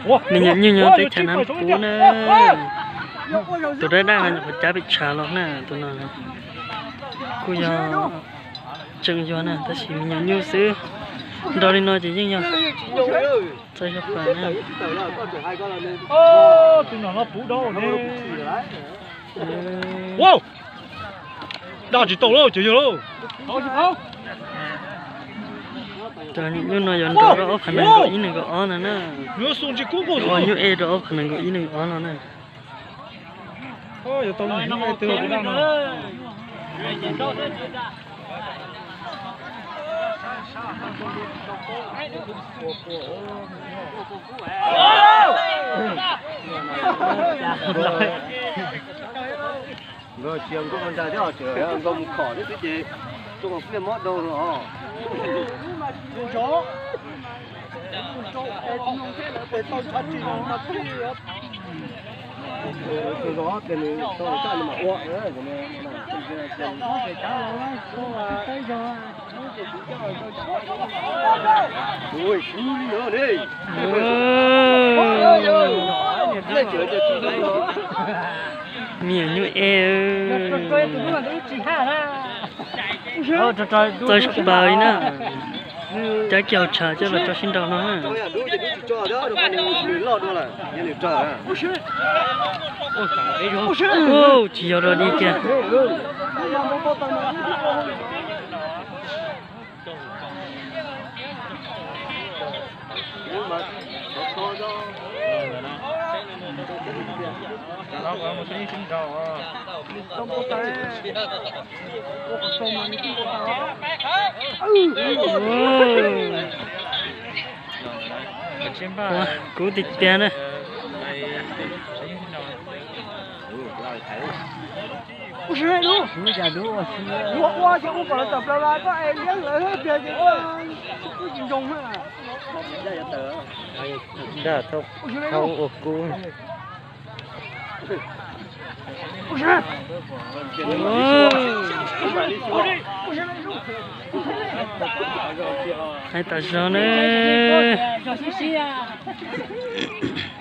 Me nyuam nyuj nyob teb chaws Nab Puv na. Tus dab dab no nyuam qhuav cab pem tshav los na, tus no kuj yog tseem yuag na, tab sis me nyuam nyuj xwb. Nrog li no ces yeej yog txawj yog pas na. Daj tsis tau lauj, cov yawg lauj. Cov nyuam nyuj no yuav nrau rau ob phav nees nkaum ib nees nkaum ob no na. Ua nyuj ej rau ob phav nees nkaum ib nees nkaum ob no na. Nkawd tsis yog nkauj ua ntag thiab, tseem nkauj mus khom thiab xwb ces tuaj pliaj mob dau los. Me nyuam nyuj ej, txawj sab pas li na. Cab kiag hauv tshav coj los tso sib nraus no na. Tsis yog rau li kiag. Kub tiag tiag na. Thau ua kub. Hais tas zog na.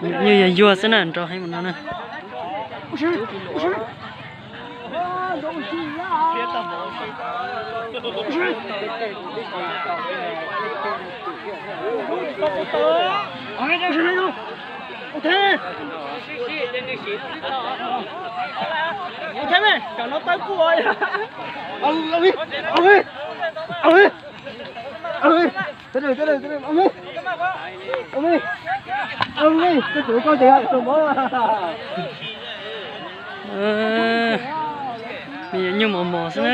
Nyuj yog yuag xwb na, nrau heev mus no na. Me nyuam nyuj mos mos xwb na.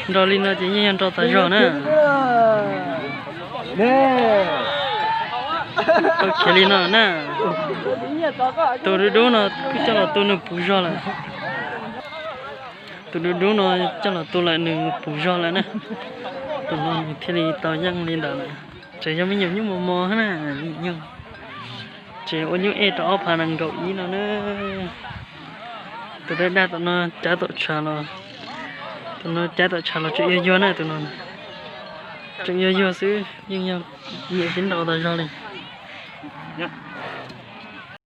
Nrau li no ces yeej yog nrau tas zog na. Tau khiav li no na. Tus dub dub no kuj coj los tu nws puv zog lawm. Tus dub dub no coj los tu lawm nws puv zog lawm na. Tus no nws thiaj li tau yeej li ntawd lawm. Tseem yog me nyuam nyuj mos mos na, nyuj. Tseem ua nyuj ej rau ob phav nees nkaum ib no na. Tus dab dab tom no cab tom tshav los, tom no cab tom tshav los tseem yuag yuag na, tus no tseem yuag yuag xwb, yeej yog nyiam sib nraus tas zog li.